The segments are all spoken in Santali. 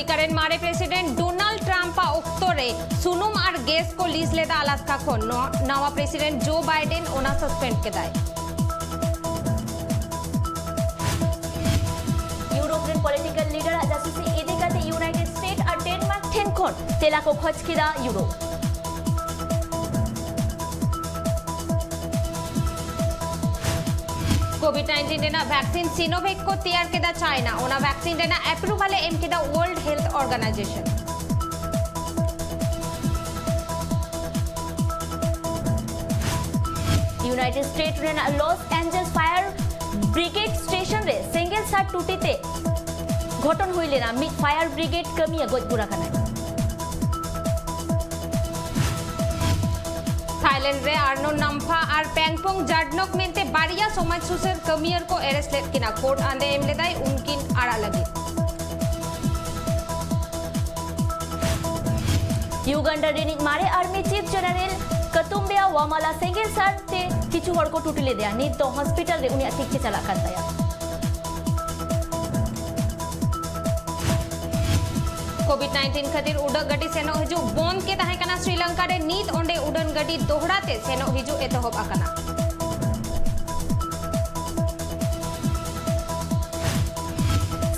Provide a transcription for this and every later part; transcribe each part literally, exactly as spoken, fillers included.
ᱟᱢᱮᱨᱤᱠᱟ ᱨᱮᱱ ᱢᱟᱨᱮ ᱯᱨᱮᱥᱤᱰᱮᱱᱴ ᱰᱳᱱᱟᱞᱰ ᱴᱨᱟᱢᱯ ᱟᱜ ᱚᱠᱛᱚ ᱨᱮ ᱥᱩᱱᱩᱢ ᱟᱨ ᱜᱮᱥ ᱠᱚ ᱞᱤᱡᱽ ᱞᱮᱫᱟ ᱟᱞᱟᱥᱠᱟ ᱠᱷᱚᱱ᱾ ᱱᱚᱣᱟ ᱱᱟᱣᱟ ᱯᱨᱮᱥᱤᱰᱮᱱᱴ ᱡᱳ ᱵᱟᱭᱰᱮᱱ ᱚᱱᱟ ᱥᱟᱥᱯᱮᱱᱰ ᱠᱮᱫᱟᱭ᱾ ᱤᱭᱩᱨᱳᱯ ᱨᱮᱱ ᱯᱚᱞᱤᱴᱤᱠᱟᱞ ᱞᱤᱰᱟᱨ ᱟᱜ ᱡᱟᱹᱥᱩᱥᱤ ᱤᱫᱤ ᱠᱟᱛᱮ ᱤᱭᱩᱱᱟᱭᱴᱮᱰ ᱥᱴᱮᱴ ᱟᱨ ᱰᱮᱱᱢᱟᱨᱠ ᱴᱷᱮᱱ ᱠᱷᱚᱱ ᱛᱮᱞᱟ ᱠᱚ ᱠᱷᱚᱡᱽ ᱠᱮᱫᱟ ᱤᱭᱩᱨᱳᱯ᱾ ᱠᱳᱵᱷᱤᱰ ᱱᱟᱭᱤᱱᱴᱤᱱ ᱨᱮᱱᱟᱜ ᱵᱷᱮᱠᱥᱤᱱ ᱥᱤᱱᱳᱵᱷᱮᱠ ᱠᱚ ᱛᱮᱭᱟᱨ ᱠᱮᱫᱟ ᱪᱟᱭᱱᱟ᱾ ᱚᱱᱟ ᱵᱷᱮᱠᱥᱤᱱ ᱨᱮᱱᱟᱜ ᱮᱯᱨᱩᱵᱷᱟᱞ ᱮ ᱮᱢ ᱠᱮᱫᱟ world health organisation. United state ᱨᱮᱱᱟᱜ loss Angeles fire brigade station ᱨᱮ ᱥᱮᱸᱜᱮᱞ ᱥᱟᱨ ᱴᱩᱴᱤ ᱛᱮ ᱜᱷᱚᱴᱚᱱ ᱦᱩᱭ ᱞᱮᱱᱟ᱾ ᱢᱤᱫ ᱯᱷᱟᱭᱟᱨ ᱵᱨᱤᱜᱮᱰ ᱠᱟᱹᱢᱤᱭᱟᱹ ᱜᱚᱡ ᱜᱩᱨ ᱟᱠᱟᱱᱟᱭ᱾ ᱛᱷᱟᱭᱞᱮᱱᱰ ᱨᱮ ᱟᱨᱱᱳ ᱱᱟᱢᱯᱷᱟ ᱟᱨ ᱯᱮᱝᱯᱳᱝ ᱡᱟᱰᱱᱚᱠ ᱢᱮᱱᱛᱮ ᱵᱟᱨᱭᱟ ᱥᱚᱢᱟᱡᱽ ᱥᱩᱥᱟᱹᱨ ᱠᱟᱹᱢᱤᱭᱟᱹ ᱠᱚ ᱮᱨᱮᱥᱴ ᱞᱮᱫ ᱠᱤᱱᱟ᱾ ᱠᱳᱨᱴ ᱟᱸᱫᱮ ᱮᱢ ᱞᱮᱫᱟᱭ ᱩᱱᱠᱤᱱ ᱟᱲᱟᱜ ᱞᱟᱹᱜᱤᱫ᱾ ᱭᱩᱜᱟᱱᱰᱟ ᱨᱤᱱᱤᱡ ᱢᱟᱨᱮ ᱟᱨᱢᱤ ᱪᱤᱯ ᱡᱮᱱᱟᱨᱮᱞ ᱠᱟᱛᱩᱢᱵᱮᱭᱟ ᱣᱟᱢᱟᱞᱟ ᱥᱮᱸᱜᱮᱞ ᱥᱟᱨ ᱛᱮ ᱠᱤᱪᱷᱩ ᱦᱚᱲ ᱠᱚ ᱴᱩᱴᱤ ᱞᱮᱫᱮᱭᱟ᱾ ᱱᱤᱛ ᱫᱚ ᱦᱚᱥᱯᱤᱴᱟᱞ ᱨᱮ ᱩᱱᱤᱭᱟᱜ ᱛᱤᱠᱤᱪᱷᱟ ᱪᱟᱞᱟᱜ ᱠᱟᱱ ᱛᱟᱭᱟ᱾ ᱠᱳᱵᱷᱤᱰ ᱱᱟᱭᱤᱱᱴᱤᱱ ᱠᱷᱟᱹᱛᱤᱨ ᱩᱰᱟᱹᱜ ᱜᱟᱹᱰᱤ ᱥᱮᱱᱚᱜ ᱦᱤᱡᱩᱜ ᱵᱚᱱᱫ ᱜᱮ ᱛᱟᱦᱮᱸ ᱠᱟᱱᱟ ᱥᱨᱤᱞᱚᱝᱠᱟ ᱨᱮ᱾ ᱱᱤᱛ ᱚᱸᱰᱮ ᱩᱰᱟᱹᱱ ᱜᱟᱹᱰᱤ ᱫᱚᱦᱲᱟ ᱛᱮ ᱥᱮᱱᱚᱜ ᱦᱤᱡᱩᱜ ᱮᱛᱚᱦᱚᱵ ᱟᱠᱟᱱᱟ᱾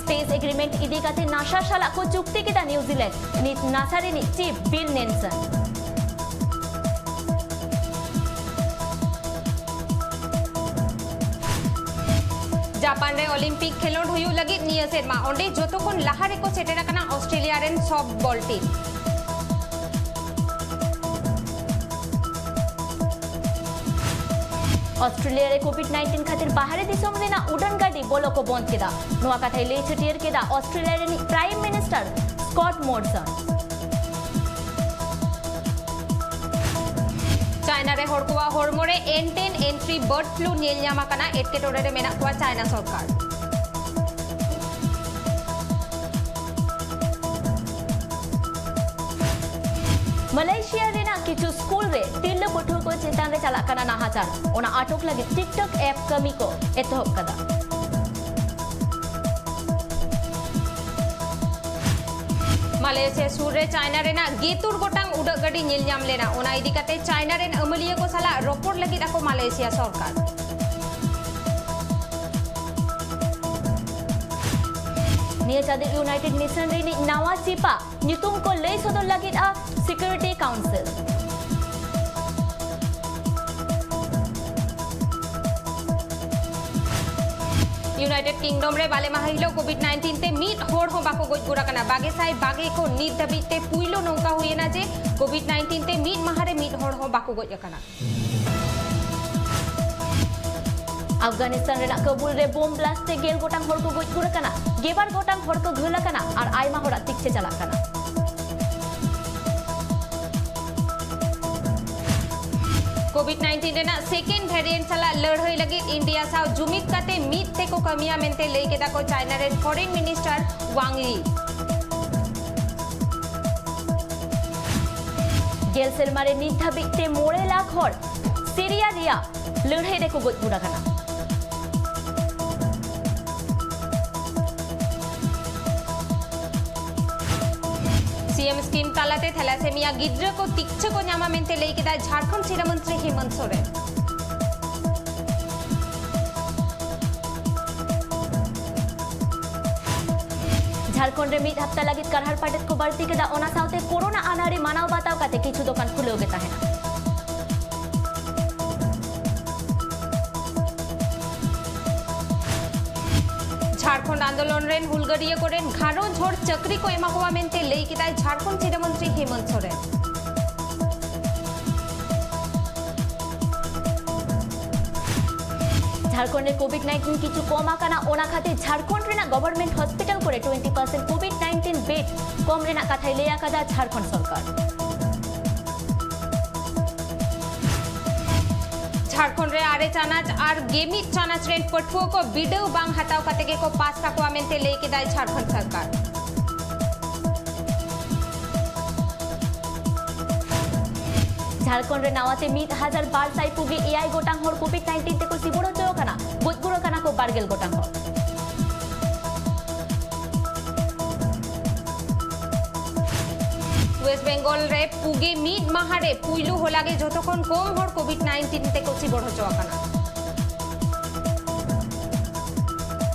ᱥᱯᱮᱥ ᱮᱜᱽᱨᱤᱢᱮᱱᱴ ᱤᱫᱤ ᱠᱟᱛᱮ ᱱᱟᱥᱟ ᱥᱟᱞᱟᱜ ᱠᱚ ᱪᱩᱠᱛᱤ ᱠᱮᱫᱟ ᱱᱤᱣᱡᱤᱞᱮᱱᱰ᱾ ᱱᱤᱛ ᱱᱟᱥᱟ ᱨᱤᱱᱤᱡ ᱪᱤᱯ ᱵᱤᱞ ᱱᱮᱞᱥᱚᱱ᱾ ᱡᱟᱯᱟᱱ ᱨᱮ ᱚᱞᱤᱢᱯᱤᱠ ᱠᱷᱮᱞᱳᱰ ᱦᱩᱭᱩᱜ ᱞᱟᱹᱜᱤᱫ ᱱᱤᱭᱟᱹ ᱥᱮᱨᱢᱟ᱾ ᱚᱸᱰᱮ ᱡᱚᱛᱚ ᱠᱷᱚᱱ ᱞᱟᱦᱟ ᱨᱮᱠᱚ ᱥᱮᱴᱮᱨ ᱟᱠᱟᱱᱟ ᱚᱥᱴᱨᱮᱞᱤᱭᱟ ᱨᱮᱱ ᱥᱚᱯᱷᱴᱵᱚᱞ ᱴᱤᱢ᱾ ᱚᱥᱴᱨᱮᱞᱤᱭᱟ ᱨᱮ ᱠᱳᱵᱷᱤᱰ ᱱᱟᱭᱤᱱᱴᱤᱱ ᱠᱷᱟᱹᱛᱤᱨ ᱵᱟᱦᱨᱮ ᱫᱤᱥᱚᱢ ᱨᱮᱱᱟᱜ ᱩᱰᱟᱹᱱ ᱜᱟᱹᱰᱤ ᱵᱚᱞᱚ ᱠᱚ ᱵᱚᱱᱫ ᱠᱮᱫᱟ᱾ ᱱᱚᱣᱟ ᱠᱟᱛᱷᱟᱭ ᱞᱟᱹᱭ ᱪᱷᱟᱹᱴᱭᱟᱹᱨ ᱠᱮᱫᱟ ᱚᱥᱴᱨᱮᱞᱤᱭᱟ ᱨᱤᱱᱤᱡ ᱯᱨᱟᱭᱤᱢ ᱢᱤᱱᱤᱥᱴᱟᱨ ᱥᱠᱚᱴ ᱢᱚᱨᱥᱚᱱ᱾ ᱪᱟᱭᱱᱟ ᱨᱮ ᱦᱚᱲ ᱠᱚᱣᱟᱜ ᱦᱚᱲᱢᱚ ᱨᱮ ᱮᱱ ᱴᱮᱱ ᱮᱱ ᱛᱷᱨᱤ ᱵᱟᱨᱰ ᱯᱷᱞᱩ ᱧᱮᱞ ᱧᱟᱢ ᱟᱠᱟᱱᱟ᱾ ᱮᱴᱠᱮᱴᱚᱬᱮ ᱨᱮ ᱢᱮᱱᱟᱜ ᱠᱚᱣᱟ ᱪᱟᱭᱱᱟ ᱥᱚᱨᱠᱟᱨ᱾ ᱢᱟᱞᱚᱭᱮᱥᱤᱭᱟ ᱨᱮᱱᱟᱜ ᱠᱤᱪᱷᱩ ᱥᱠᱩᱞ ᱨᱮ ᱛᱤᱨᱞᱟᱹ ᱯᱟᱹᱴᱷᱩᱣᱟᱹ ᱠᱚ ᱪᱮᱛᱟᱱ ᱨᱮ ᱪᱟᱞᱟᱜ ᱠᱟᱱᱟ ᱱᱟᱦᱟᱪᱟᱨ᱾ ᱚᱱᱟ ᱟᱴᱚᱠ ᱞᱟᱹᱜᱤᱫ TikTok ᱮᱯ ᱠᱟᱹᱢᱤ ᱠᱚ ᱮᱛᱚᱦᱚᱵ ᱠᱟᱫᱟ᱾ ᱢᱟᱞᱚᱭᱮᱥᱤᱭᱟ ᱥᱩᱨ ᱨᱮ ᱪᱟᱭᱱᱟ ᱨᱮᱱᱟᱜ ᱜᱮᱛᱩᱨ ᱜᱚᱴᱟᱝ ᱩᱰᱟᱹᱜ ᱜᱟᱹᱰᱤ ᱧᱮᱞ ᱧᱟᱢ ᱞᱮᱱᱟ᱾ ᱚᱱᱟ ᱤᱫᱤ ᱠᱟᱛᱮ ᱪᱟᱭᱱᱟ ᱨᱮᱱ ᱟᱹᱢᱟᱹᱞᱤᱭᱟᱹ ᱠᱚ ᱥᱟᱞᱟᱜ ᱨᱚᱯᱚᱲ ᱞᱟᱹᱜᱤᱫ ᱟᱠᱚ ᱢᱟᱞᱚᱭᱮᱥᱤᱭᱟ ᱥᱚᱨᱠᱟᱨ᱾ ᱱᱤᱭᱟᱹ ᱪᱟᱸᱫᱚ ᱤᱭᱩᱱᱟᱭᱴᱮᱰ ᱱᱮᱥᱚᱱ ᱨᱤᱱᱤᱡ ᱱᱟᱣᱟ ᱪᱤᱯᱟ ᱧᱩᱛᱩᱢ ᱠᱚ ᱞᱟᱹᱭ ᱥᱚᱫᱚᱨ ᱞᱟᱹᱜᱤᱫᱼᱟ ᱥᱤᱠᱩᱨᱤᱴᱤ ᱠᱟᱣᱩᱱᱥᱤᱞ᱾ ᱤᱭᱩᱱᱟᱭᱴᱮᱰ ᱠᱤᱝᱰᱚᱢ ᱨᱮ ᱵᱟᱞᱮ ᱢᱟᱦᱟ ᱦᱤᱞᱳᱜ ᱠᱳᱵᱷᱤᱰ ᱱᱟᱭᱤᱱᱴᱤᱱ ᱛᱮ ᱢᱤᱫ ᱦᱚᱲ ᱦᱚᱸ ᱵᱟᱠᱚ ᱜᱚᱡ ᱜᱩᱨ ᱟᱠᱟᱱᱟ᱾ ᱵᱟᱜᱮ ᱥᱟᱭ ᱵᱟᱜᱮ ᱠᱷᱚᱱ ᱱᱤᱛ ᱫᱷᱟᱹᱵᱤᱡ ᱛᱮ ᱯᱩᱭᱞᱩ ᱱᱚᱝᱠᱟ ᱦᱩᱭ ᱮᱱᱟ ᱡᱮ ᱠᱳᱵᱷᱤᱰ ᱱᱟᱭᱤᱱᱴᱤᱱ ᱛᱮ ᱢᱤᱫ ᱢᱟᱦᱟ ᱨᱮ ᱢᱤᱫ ᱦᱚᱲ ᱦᱚᱸ ᱵᱟᱠᱚ ᱜᱚᱡ ᱟᱠᱟᱱᱟ᱾ ᱟᱯᱷᱜᱟᱱᱤᱥᱛᱟᱱ ᱨᱮᱱᱟᱜ ᱠᱟᱵᱩᱞ ᱨᱮ ᱵᱳᱢ ᱵᱞᱟᱥᱴ ᱛᱮ ᱜᱮᱞ ᱜᱚᱴᱟᱝ ᱦᱚᱲ ᱠᱚ ᱜᱚᱡ ᱜᱩᱨ ᱟᱠᱟᱱᱟ, ᱜᱮᱵᱟᱨ ᱜᱚᱴᱟᱝ ᱦᱚᱲ ᱠᱚ ᱜᱷᱟᱹᱞ ᱟᱠᱟᱱᱟ ᱟᱨ ᱟᱭᱢᱟ ᱦᱚᱲᱟᱜ ᱛᱤᱠᱪᱷᱟᱹ ᱪᱟᱞᱟᱜ ᱠᱟᱱᱟ᱾ ᱠᱳᱵᱷᱤᱰ ᱱᱟᱭᱤᱱᱴᱤᱱ ᱨᱮᱱᱟᱜ ᱥᱮᱠᱮᱱᱰ ᱵᱷᱮᱨᱤᱭᱮᱱᱴ ᱥᱟᱞᱟᱜ ᱞᱟᱹᱲᱦᱟᱹᱭ ᱞᱟᱹᱜᱤᱫ ᱤᱱᱰᱤᱭᱟ ᱥᱟᱶ ᱡᱩᱢᱤᱫ ᱠᱟᱛᱮ ᱢᱤᱫ ᱛᱮᱠᱚ ᱠᱟᱹᱢᱤᱭᱟ ᱢᱮᱱᱛᱮ ᱞᱟᱹᱭ ᱠᱮᱫᱟ ᱠᱚ ᱪᱟᱭᱱᱟ ᱨᱮᱱ ᱯᱷᱚᱨᱮᱱ ᱢᱤᱱᱤᱥᱴᱟᱨ ᱣᱟᱝ ᱭᱤ᱾ ᱜᱮᱞ ᱥᱮᱨᱢᱟ ᱨᱮ ᱱᱤᱛ ᱫᱷᱟᱹᱵᱤᱡ ᱛᱮ ᱢᱚᱬᱮ ᱞᱟᱠᱷ ᱦᱚᱲ ᱥᱤᱨᱤᱭᱟ ᱨᱮᱭᱟᱜ ᱞᱟᱹᱲᱦᱟᱹᱭ ᱨᱮᱠᱚ ᱜᱚᱡ ᱜᱩᱨ ᱟᱠᱟᱱᱟ᱾ ᱥᱤ ᱮᱢ ᱥᱠᱤᱢ ᱛᱟᱞᱟᱛᱮ ᱛᱷᱟᱞᱟᱥᱮᱢᱤᱭᱟ ᱜᱤᱫᱽᱨᱟᱹ ᱠᱚ ᱛᱤᱠᱪᱷᱟᱹ ᱠᱚ ᱧᱟᱢᱟ ᱢᱮᱱᱛᱮ ᱞᱟᱹᱭ ᱠᱮᱫᱟᱭ ᱡᱷᱟᱲᱠᱷᱚᱸᱰ ᱥᱤᱨᱟᱹ ᱢᱚᱱᱛᱨᱤ ᱦᱮᱢᱚᱱᱛ ᱥᱚᱨᱮᱱ᱾ ᱡᱷᱟᱲᱠᱷᱚᱸᱰ ᱨᱮ ᱢᱤᱫ ᱦᱟᱯᱛᱟ ᱞᱟᱹᱜᱤᱫ ᱠᱟᱨᱦᱟᱲ ᱯᱟᱴᱮᱫ ᱠᱚ ᱵᱟᱹᱲᱛᱤ ᱠᱮᱫᱟ᱾ ᱚᱱᱟ ᱥᱟᱶᱛᱮ ᱠᱳᱨᱳᱱᱟ ᱟᱹᱱᱟᱹᱨᱤ ᱢᱟᱱᱟᱣ ᱵᱟᱛᱟᱣ ᱠᱟᱛᱮ ᱠᱤᱪᱷᱩ ᱫᱚᱠᱟᱱ ᱠᱷᱩᱞᱟᱹᱣ ᱜᱮ ᱛᱟᱦᱮᱱᱟ᱾ ᱡᱷᱟᱲᱠᱷᱚᱸᱰ ᱟᱱᱫᱳᱞᱚᱱ ᱨᱮᱱ ᱦᱩᱞᱜᱟᱹᱨᱤᱭᱟᱹ ᱠᱚᱨᱮᱱ ᱜᱷᱟᱨᱚᱸᱡᱽ ᱦᱚᱲ ᱪᱟᱹᱠᱨᱤ ᱠᱚ ᱮᱢᱟ ᱠᱚᱣᱟ ᱢᱮᱱᱛᱮ ᱞᱟᱹᱭ ᱠᱮᱫᱟᱭ ᱡᱷᱟᱲᱠᱷᱚᱸᱰ ᱥᱤᱨᱟᱹ ᱢᱚᱱᱛᱨᱤ ᱦᱮᱢᱚᱱᱛ ᱥᱚᱨᱮᱱ᱾ ᱡᱷᱟᱲᱠᱷᱚᱸᱰ ᱨᱮ ᱠᱳᱵᱷᱤᱰ ᱱᱟᱭᱤᱱᱴᱤᱱ ᱠᱤᱪᱷᱩ ᱠᱚᱢ ᱟᱠᱟᱱᱟ, ᱚᱱᱟ ᱠᱷᱟᱹᱛᱤᱨ ᱡᱷᱟᱲᱠᱷᱚᱸᱰ ᱨᱮᱱᱟᱜ ᱜᱚᱵᱷᱚᱨᱢᱮᱱᱴ ᱦᱚᱥᱯᱤᱴᱟᱞ ᱠᱚᱨᱮ twenty percent Covid nineteen bed ᱠᱚᱢ ᱨᱮᱱᱟᱜ ᱠᱟᱛᱷᱟᱭ ᱞᱟᱹᱭ ᱟᱠᱟᱫᱟ ᱡᱷᱟᱲᱠᱷᱚᱸᱰ ᱥᱚᱨᱠᱟᱨ᱾ ᱡᱷᱟᱲᱠᱷᱚᱸᱰ ᱨᱮ ᱟᱨᱮ ᱪᱟᱱᱟᱪ ᱟᱨ ᱜᱮᱢᱤᱫ ᱪᱟᱱᱟᱪ ᱨᱮᱱ ᱯᱟᱹᱴᱷᱩᱣᱟᱹ ᱠᱚ ᱵᱤᱰᱟᱹᱣ ᱵᱟᱝ ᱦᱟᱛᱟᱣ ᱠᱟᱛᱮ ᱜᱮᱠᱚ ᱯᱟᱥ ᱠᱟᱠᱚᱣᱟ ᱢᱮᱱᱛᱮ ᱞᱟᱹᱭ ᱠᱮᱫᱟᱭ ᱡᱷᱟᱲᱠᱷᱚᱸᱰ ᱥᱚᱨᱠᱟᱨ᱾ ᱡᱷᱟᱲᱠᱷᱚᱸᱰ ᱨᱮ ᱱᱟᱣᱟᱛᱮ ᱢᱤᱫ ᱦᱟᱡᱟᱨ ᱵᱟᱨ ᱥᱟᱭ ᱯᱩᱜᱮ ᱮᱭᱟᱭ ᱜᱚᱴᱟᱝ ᱦᱚᱲ ᱠᱳᱵᱷᱤᱰ ᱱᱟᱭᱤᱱᱴᱤᱱ ᱛᱮᱠᱚ ᱥᱤᱵᱚᱲ ᱦᱚᱪᱚ ᱟᱠᱟᱱᱟ, ᱜᱚᱡ ᱜᱩᱨ ᱟᱠᱟᱱᱟ ᱠᱚ ᱵᱟᱨ ᱜᱮᱞ ᱜᱚᱴᱟᱝ ᱦᱚᱲ᱾ ᱳᱭᱮᱥᱴ ᱵᱮᱝᱜᱚᱞ ᱨᱮ ᱯᱩᱜᱮ ᱢᱤᱫ ᱢᱟᱦᱟ ᱨᱮ ᱯᱩᱭᱞᱩ ᱦᱚᱞᱟ ᱜᱮ ᱡᱷᱚᱛᱚ ᱠᱷᱚᱱ ᱠᱚᱢ ᱦᱚᱲ ᱠᱳᱵᱷᱤᱰ ᱱᱟᱭᱤᱱᱴᱤᱱ ᱛᱮᱠᱚ ᱥᱤᱵᱚᱲ ᱦᱚᱪᱚ ᱟᱠᱟᱱᱟ᱾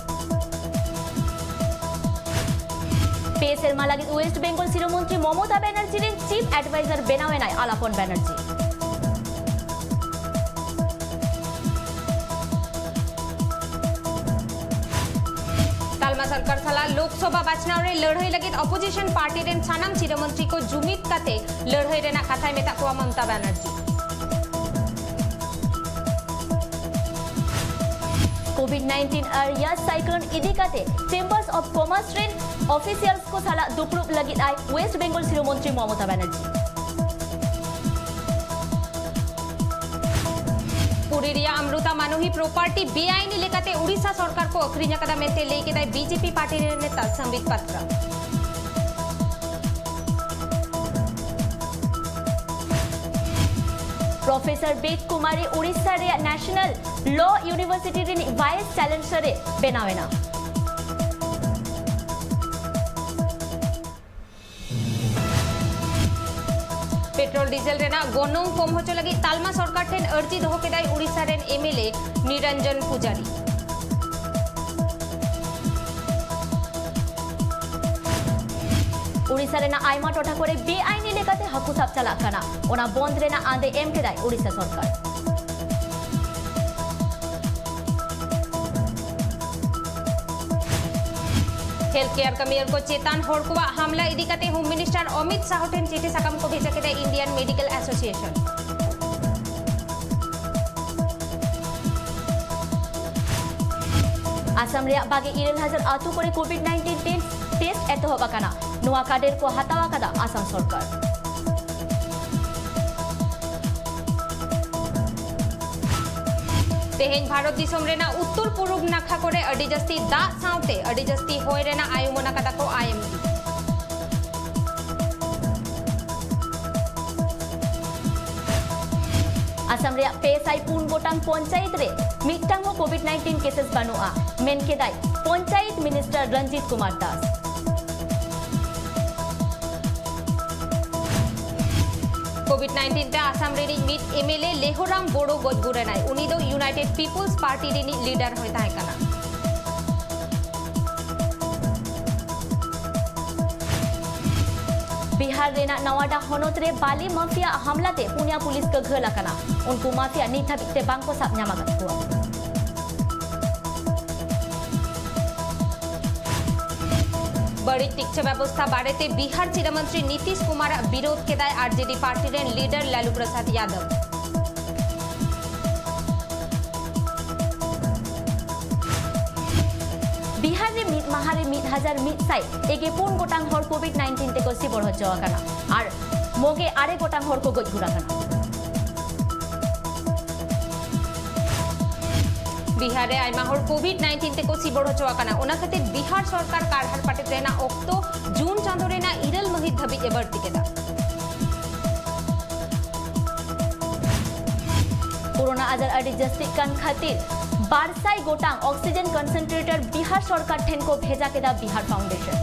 ᱯᱮ ᱥᱮᱨᱢᱟ ᱞᱟᱹᱜᱤᱫ ᱳᱭᱮᱥᱴ ᱵᱮᱝᱜᱚᱞ ᱥᱤᱨᱟᱹ ᱢᱚᱱᱛᱨᱤ ᱢᱚᱢᱚᱛᱟ ᱵᱟᱱᱟᱨᱡᱤ ᱨᱮᱱ ᱪᱤᱯ ᱮᱰᱵᱟᱭᱡᱟᱨ ᱵᱮᱱᱟᱣ ᱮᱱᱟᱭ ᱟᱞᱟᱯᱚᱱ ᱵᱟᱱᱟᱨᱡᱤ᱾ ᱛᱟᱞᱢᱟ ᱥᱚᱨᱠᱟᱨ ᱥᱟᱞᱟᱜ ᱞᱳᱠᱥᱚᱵᱷᱟ ᱵᱟᱪᱷᱱᱟᱣ ᱨᱮ ᱞᱟᱹᱲᱦᱟᱹᱭ ᱞᱟᱹᱜᱤᱫ ᱚᱯᱳᱡᱤᱥᱚᱱ ᱯᱟᱨᱴᱤ ᱨᱮᱱ ᱥᱟᱱᱟᱢ ᱥᱤᱨᱟᱹ ᱢᱚᱱᱛᱨᱤ ᱠᱚ ᱡᱩᱢᱤᱫ ᱠᱟᱛᱮ ᱞᱟᱹᱲᱦᱟᱹᱭ ᱨᱮᱱᱟᱜ ᱠᱟᱛᱷᱟᱭ ᱢᱮᱛᱟᱜ ᱠᱚᱣᱟ ᱢᱚᱢᱚᱛᱟ ᱵᱟᱱᱟᱨᱡᱤ᱾ ᱠᱳᱵᱷᱤᱰ ᱱᱟᱭᱤᱱᱴᱤᱱ ᱟᱨ ᱭᱟᱥ ᱥᱟᱭᱠᱞᱳᱱ ᱤᱫᱤ ᱠᱟᱛᱮ ᱪᱮᱢᱵᱟᱨᱥ ᱚᱯᱷ ᱠᱚᱢᱟᱨᱥ ᱨᱮᱱ ᱚᱯᱷᱤᱥᱤᱭᱟᱞᱥ ᱠᱚ ᱥᱟᱞᱟᱜ ᱫᱩᱯᱲᱩᱵ ᱞᱟᱹᱜᱤᱫ ᱟᱭ ᱳᱭᱮᱥᱴ ᱵᱮᱝᱜᱚᱞ ᱥᱤᱨᱟᱹ ᱢᱚᱱᱛᱨᱤ ᱢᱚᱢᱚᱛᱟ ᱵᱟᱱᱟᱨᱡᱤ᱾ ᱯᱩᱨᱤ ᱨᱮᱭᱟᱜ ᱟᱢᱨᱩᱛᱟ ᱢᱟᱱᱳᱦᱤ ᱯᱨᱚᱯᱟᱨᱴᱤ ᱵᱮᱟᱭᱤᱱᱤ ᱞᱮᱠᱟᱛᱮ ᱩᱲᱤᱥᱥᱟ ᱥᱚᱨᱠᱟᱨ ᱠᱚ ᱟᱹᱠᱷᱨᱤᱧ ᱟᱠᱟᱫᱟ ᱢᱮᱱᱛᱮ ᱞᱟᱹᱭ ᱠᱮᱫᱟᱭ ᱵᱤᱡᱮᱯᱤ ᱯᱟᱨᱴᱤ ᱨᱮᱱ ᱱᱮᱛᱟ ᱥᱟᱢᱵᱤᱛ ᱯᱟᱛᱨᱟ᱾ ᱯᱨᱚᱯᱷᱮᱥᱚᱨ ᱵᱮᱫ ᱠᱩᱢᱟᱨᱤ ᱩᱲᱤᱥᱥᱟ ᱨᱮᱭᱟᱜ ᱱᱮᱥᱱᱟᱞ ᱞᱚ ᱤᱭᱩᱱᱤᱵᱷᱟᱨᱥᱤᱴᱤ ᱨᱤᱱᱤᱡ ᱵᱷᱟᱭᱤᱥ ᱪᱟᱱᱥᱮᱞᱚᱨ ᱮ ᱵᱮᱱᱟᱣ ᱮᱱᱟ᱾ ᱯᱮᱴᱨᱳᱞ ᱰᱤᱡᱮᱞ ᱨᱮᱱᱟᱜ ᱜᱚᱱᱚᱝ ᱠᱚᱢ ᱦᱚᱪᱚ ᱞᱟᱹᱜᱤᱫ ᱛᱟᱞᱢᱟ ᱥᱚᱨᱠᱟᱨ ᱴᱷᱮᱱ ᱟᱹᱨᱡᱤ ᱫᱚᱦᱚ ᱠᱮᱫᱟᱭ ᱩᱲᱤᱥᱥᱟ ᱨᱮᱱ ᱮᱢᱮᱞᱮ ᱱᱤᱨᱚᱧᱡᱚᱱ ᱯᱩᱡᱟᱨᱤ᱾ ᱩᱲᱤᱥᱥᱟ ᱨᱮᱱᱟᱜ ᱟᱭᱢᱟ ᱴᱚᱴᱷᱟ ᱠᱚᱨᱮ ᱵᱮᱟᱭᱤᱱᱤ ᱞᱮᱠᱟᱛᱮ ᱦᱟᱹᱠᱩ ᱥᱟᱵ ᱪᱟᱞᱟᱜ ᱠᱟᱱᱟ, ᱚᱱᱟ ᱵᱚᱱᱫ ᱨᱮᱱᱟᱜ ᱟᱸᱫᱮ ᱮᱢ ᱠᱮᱫᱟᱭ ᱩᱲᱤᱥᱥᱟ ᱥᱚᱨᱠᱟᱨ᱾ ᱦᱮᱞᱛᱷ ᱠᱮᱭᱟᱨ ᱠᱟᱹᱢᱤᱭᱟᱹ ᱠᱚ ᱪᱮᱛᱟᱱ ᱦᱚᱲ ᱠᱚᱣᱟᱜ ᱦᱟᱢᱞᱟ ᱤᱫᱤ ᱠᱟᱛᱮ ᱦᱳᱢ ᱢᱤᱱᱤᱥᱴᱟᱨ ᱚᱢᱤᱛ ᱥᱟᱦᱚ ᱴᱷᱮᱱ ᱪᱤᱴᱷᱤ ᱥᱟᱠᱟᱢ ᱠᱚ ᱵᱷᱮᱡᱟ ᱠᱮᱫᱟ ᱤᱱᱰᱤᱭᱟᱱ ᱢᱮᱰᱤᱠᱟᱞ ᱮᱥᱳᱥᱤᱭᱮᱥᱚᱱ᱾ ᱟᱥᱟᱢ ᱨᱮᱭᱟᱜ ᱵᱟᱜᱮ ᱤᱨᱟᱹᱞ ᱦᱟᱡᱟᱨ ᱟᱹᱛᱩ ᱠᱚᱨᱮ ᱠᱳᱵᱷᱤᱰ ᱱᱟᱭᱤᱱᱴᱤᱱ ᱴᱮᱥᱴ, ᱴᱮᱥᱴ ᱮᱛᱚᱦᱚᱵ ᱟᱠᱟᱱᱟ᱾ ᱱᱚᱣᱟ ᱠᱟᱰᱮᱨ ᱠᱚ ᱦᱟᱛᱟᱣ ᱟᱠᱟᱫᱟ ᱟᱥᱟᱢ ᱥᱚᱨᱠᱟᱨ᱾ ᱛᱮᱦᱮᱧ ᱵᱷᱟᱨᱚᱛ ᱫᱤᱥᱚᱢ ᱨᱮᱱᱟᱜ ᱩᱛᱛᱚᱨ ᱯᱩᱨᱩᱵ ᱱᱟᱠᱷᱟ ᱠᱚᱨᱮ ᱟᱹᱰᱤ ᱡᱟᱹᱥᱛᱤ ᱫᱟᱜ ᱥᱟᱶᱛᱮ ᱟᱹᱰᱤ ᱡᱟᱹᱥᱛᱤ ᱦᱚᱭ ᱨᱮᱱᱟᱜ ᱟᱭᱩᱢᱟᱹᱱ ᱟᱠᱟᱫᱟ ᱠᱚ ᱟᱭ ᱮᱢ ᱰᱤ᱾ ᱟᱥᱟᱢ ᱨᱮᱭᱟᱜ ᱯᱮ ᱥᱟᱭ ᱯᱩᱱ ᱜᱚᱴᱟᱝ ᱯᱚᱧᱪᱟᱭᱮᱛ ᱨᱮ ᱢᱤᱫᱴᱟᱝ ᱦᱚᱸ ᱠᱳᱵᱷᱤᱰ ᱱᱟᱭᱤᱱᱴᱤᱱ ᱠᱮᱥᱮᱥ ᱵᱟᱹᱱᱩᱜᱼᱟ, ᱢᱮᱱ ᱠᱮᱫᱟᱭ panchayat minister Ranjit Kumar Das. Covid nineteen ᱛᱮ ᱟᱥᱟᱢ ᱨᱤᱱᱤᱡ ᱢᱤᱫ ᱮᱢ ᱮᱞ ᱮ ᱞᱮᱦᱳᱨᱟᱢ ᱵᱳᱨᱳ ᱜᱚᱡ ᱜᱩᱨ ᱮᱱᱟᱭ᱾ ᱩᱱᱤ ᱫᱚ ᱤᱭᱩᱱᱟᱭᱴᱮᱰ ᱯᱤᱯᱚᱞᱥ ᱯᱟᱨᱴᱤ ᱨᱤᱱᱤᱡ ᱞᱤᱰᱟᱨ ᱦᱚᱸᱭ ᱛᱟᱦᱮᱸ ᱠᱟᱱᱟ᱾ ᱵᱤᱦᱟᱨ ᱨᱮᱱᱟᱜ ᱱᱟᱣᱟᱰᱟ ᱦᱚᱱᱚᱛ ᱨᱮ ᱵᱟᱞᱤ ᱢᱟᱯᱷᱤᱭᱟ ᱦᱟᱢᱞᱟ ᱛᱮ ᱯᱩᱱᱭᱟ ᱯᱩᱞᱤᱥ ᱠᱚ ᱜᱷᱟᱹᱞ ᱟᱠᱟᱱᱟ᱾ ᱩᱱᱠᱩ ᱢᱟᱯᱷᱤᱭᱟ ᱱᱤᱛ ᱫᱷᱟᱹᱵᱤᱡ ᱛᱮ ᱵᱟᱝ ᱠᱚ ᱥᱟᱵ ᱧᱟᱢ ᱟᱠᱟᱫ ᱠᱚᱣᱟ᱾ ᱵᱟᱹᱲᱤᱡ ᱴᱤᱠᱪᱷᱟ ᱵᱮᱵᱚᱥᱛᱷᱟ ᱵᱟᱨᱮᱛᱮ ᱵᱤᱦᱟᱨ ᱥᱤᱨᱟᱹ ᱢᱚᱱᱛᱨᱤ ᱱᱤᱛᱤᱥ ᱠᱩᱢᱟᱨᱟᱜ ᱵᱤᱨᱳᱫᱷ ᱠᱮᱫᱟᱭ ᱟᱨ ᱡᱮ ᱰᱤ ᱯᱟᱨᱴᱤ ᱨᱮᱱ ᱞᱤᱰᱟᱨ ᱞᱟᱞᱩ ᱯᱨᱚᱥᱟᱫᱽ ᱭᱟᱫᱚᱵ᱾ ᱵᱤᱦᱟᱨ ᱨᱮ ᱢᱤᱫ ᱢᱟᱦᱟ ᱨᱮ ᱢᱤᱫ ᱦᱟᱡᱟᱨ ᱢᱤᱫ ᱥᱟᱭ ᱮᱜᱮ ᱯᱩᱱ ᱜᱚᱴᱟᱝ ᱦᱚᱲ ᱠᱳᱵᱷᱤᱰ ᱱᱟᱭᱤᱱᱴᱤᱱ ᱛᱮᱠᱚ ᱥᱤᱵᱚᱲ ᱦᱚᱪᱚ ᱟᱠᱟᱱᱟ ᱟᱨ ᱢᱚᱜᱮ ᱟᱨᱮ ᱜᱚᱴᱟᱝ ᱦᱚᱲ ᱠᱚ ᱜᱚᱡ ᱜᱩᱨ ᱟᱠᱟᱱᱟ᱾ ᱵᱤᱦᱟᱨ ᱨᱮ ᱟᱭᱢᱟ ᱦᱚᱲ ᱠᱳᱵᱷᱤᱰ ᱱᱟᱭᱤᱱᱴᱤᱱ ᱛᱮᱠᱚ ᱥᱤᱵᱚᱲ ᱦᱚᱪᱚ ᱟᱠᱟᱱᱟ, ᱚᱱᱟ ᱠᱷᱟᱹᱛᱤᱨ ᱵᱤᱦᱟᱨ ᱥᱚᱨᱠᱟᱨ ᱠᱟᱨᱦᱟᱲ ᱯᱟᱴᱮᱫ ᱨᱮᱱᱟᱜ ᱚᱠᱛᱚ ᱡᱩᱱ ᱪᱟᱸᱫᱚ ᱨᱮᱱᱟᱜ ᱤᱨᱟᱹᱞ ᱢᱟᱹᱦᱤᱛ ᱫᱷᱟᱹᱵᱤᱡ ᱮ ᱵᱟᱹᱲᱛᱤ ᱠᱮᱫᱟ᱾ ᱠᱳᱨᱳᱱᱟ ᱟᱡᱟᱨ ᱟᱹᱰᱤ ᱡᱟᱹᱥᱛᱤᱜ ᱠᱟᱱ ᱠᱷᱟᱹᱛᱤᱨ ᱵᱟᱨ ᱥᱟᱭ ᱜᱚᱴᱟᱝ ᱚᱠᱥᱤᱡᱮᱱ ᱠᱚᱱᱥᱮᱱᱴᱨᱮᱴᱚᱨ ᱵᱤᱦᱟᱨ ᱥᱚᱨᱠᱟᱨ ᱴᱷᱮᱱ ᱠᱚ ᱵᱷᱮᱡᱟ ᱠᱮᱫᱟ ᱵᱤᱦᱟᱨ ᱯᱷᱟᱣᱩᱱᱰᱮᱥᱚᱱ᱾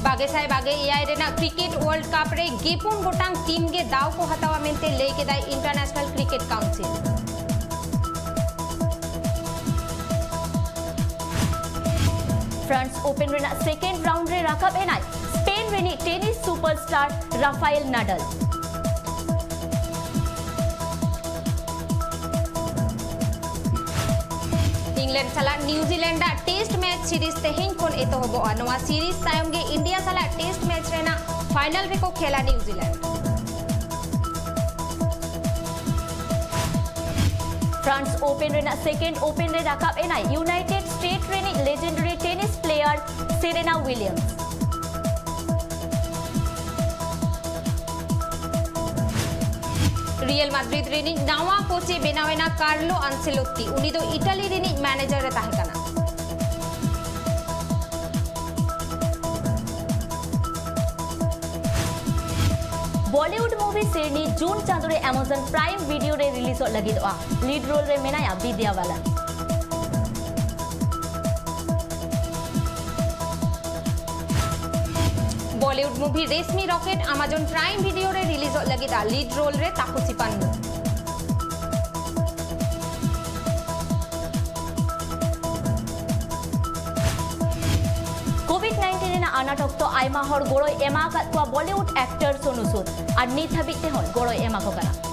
ᱵᱟᱜᱮ ᱥᱟᱭ ᱵᱟᱜᱮ ᱮᱭᱟᱭ ᱨᱮᱱᱟᱜ ᱠᱨᱤᱠᱮᱴ ᱣᱟᱨᱞᱰ ᱠᱟᱯ ᱨᱮ ᱜᱮᱯᱩᱱ ᱜᱚᱴᱟᱝ ᱴᱤᱢ ᱜᱮ ᱫᱟᱣ ᱠᱚ ᱦᱟᱛᱟᱣᱟ ᱢᱮᱱᱛᱮ ᱞᱟᱹᱭ ᱠᱮᱫᱟᱭ international cricket council. France open ᱨᱮᱱᱟᱜ ᱥᱮᱠᱮᱱᱰ ᱨᱟᱣᱩᱱᱰ ᱨᱮ ᱨᱟᱠᱟᱵ ᱮᱱᱟᱭ ᱥᱯᱮᱱ ᱨᱤᱱᱤᱡ ᱴᱮᱱᱤᱥ ᱥᱩᱯᱟᱨᱥᱴᱟᱨ ᱨᱟᱯᱷᱟᱭᱮᱞ ᱱᱟᱰᱟᱞ᱾ ᱤᱝᱞᱮᱱᱰ ᱥᱟᱞᱟᱜ ᱱᱤᱣᱡᱤᱞᱮᱱᱰ ᱟᱜ ᱴᱮᱥᱴ ᱢᱮᱪ ᱥᱤᱨᱤᱡᱽ ᱛᱮᱦᱮᱧ ᱠᱷᱚᱱ ᱮᱛᱚᱦᱚᱵᱚᱜᱼᱟ᱾ ᱱᱚᱣᱟ ᱥᱤᱨᱤᱡᱽ ᱛᱟᱭᱚᱢ ᱜᱮ ᱤᱱᱰᱤᱭᱟ ᱥᱟᱞᱟᱜ ᱴᱮᱥᱴ ᱢᱮᱪ ᱨᱮᱱᱟᱜ ᱯᱷᱟᱭᱱᱟᱞ ᱨᱮᱠᱚ ᱠᱷᱮᱞᱟ ᱱᱤᱣᱡᱤᱞᱮᱱᱰ᱾ ᱯᱷᱨᱟᱱᱥ ᱳᱯᱮᱱ ᱨᱮᱱᱟᱜ ᱥᱮᱠᱮᱱᱰ ᱳᱯᱮᱱ ᱨᱮ ᱨᱟᱠᱟᱵ ᱮᱱᱟᱭ ᱤᱭᱩᱱᱟᱭᱴᱮᱰ ᱥᱴᱮᱴ ᱨᱤᱱᱤᱡ ᱞᱮᱡᱮᱱᱰᱟᱨᱤ ᱴᱮᱱᱤᱥ ᱯᱞᱮᱭᱟᱨ ᱥᱮᱨᱮᱱᱟ ᱩᱭᱞᱤᱭᱟᱢᱥ᱾ ᱨᱤᱭᱟᱞ ᱢᱟᱫᱽᱨᱤᱫ ᱨᱤᱱᱤᱡ ᱱᱟᱣᱟ ᱠᱳᱪ ᱮ ᱵᱮᱱᱟᱣ ᱮᱱᱟ ᱠᱟᱨᱞᱳ ᱟᱱᱥᱮᱞᱳᱛᱤ᱾ ᱩᱱᱤ ᱫᱚ ᱤᱴᱟᱞᱤ ᱨᱤᱱᱤᱡ ᱢᱮᱱᱮᱡᱟᱨ ᱮ ᱛᱟᱦᱮᱸ ᱠᱟᱱᱟ᱾ ᱵᱚᱞᱤᱣᱩᱰ ᱢᱩᱵᱷᱤ ᱥᱮᱨᱱᱤ ᱡᱩᱱ ᱪᱟᱸᱫᱳ ᱨᱮ ᱟᱢᱟᱡᱚᱱ ᱯᱨᱟᱭᱤᱢ ᱵᱷᱤᱰᱤᱭᱳ ᱨᱮ ᱨᱤᱞᱤᱡᱚᱜ ᱞᱟᱹᱜᱤᱫᱚᱜᱼᱟ᱾ ᱞᱤᱰ ᱨᱳᱞ ᱨᱮ ᱢᱮᱱᱟᱭᱟ ᱵᱤᱫᱽᱭᱟ ᱵᱟᱞᱟᱱ᱾ movie Rashmi rocket Amazon Prime Video ᱨᱮ ᱨᱤᱞᱤᱡᱚᱜ ᱞᱟᱹᱜᱤᱫ ᱟᱨ ᱞᱤᱰ ᱨᱳᱞ ᱨᱮ ᱛᱟᱯᱚᱥᱤ ᱯᱟᱱᱱᱩ᱾ ᱠᱳᱵᱷᱤᱰ ᱱᱟᱭᱤᱱᱴᱤᱱ ᱨᱮᱱᱟᱜ ᱟᱱᱟᱴ ᱚᱠᱛᱚ ᱟᱭᱢᱟ ᱦᱚᱲ ᱜᱚᱲᱚᱭ ᱮᱢᱟ ᱟᱠᱟᱫ ᱠᱚᱣᱟ ᱵᱚᱞᱤᱣᱩᱰ ᱮᱠᱴᱚᱨ ᱥᱳᱱᱩ ᱥᱩᱫ, ᱟᱨ ᱱᱤᱛ ᱦᱟᱹᱵᱤᱡ ᱛᱮᱦᱚᱸ ᱜᱚᱲᱚᱭ ᱮᱢᱟ ᱠᱚ ᱠᱟᱱᱟ᱾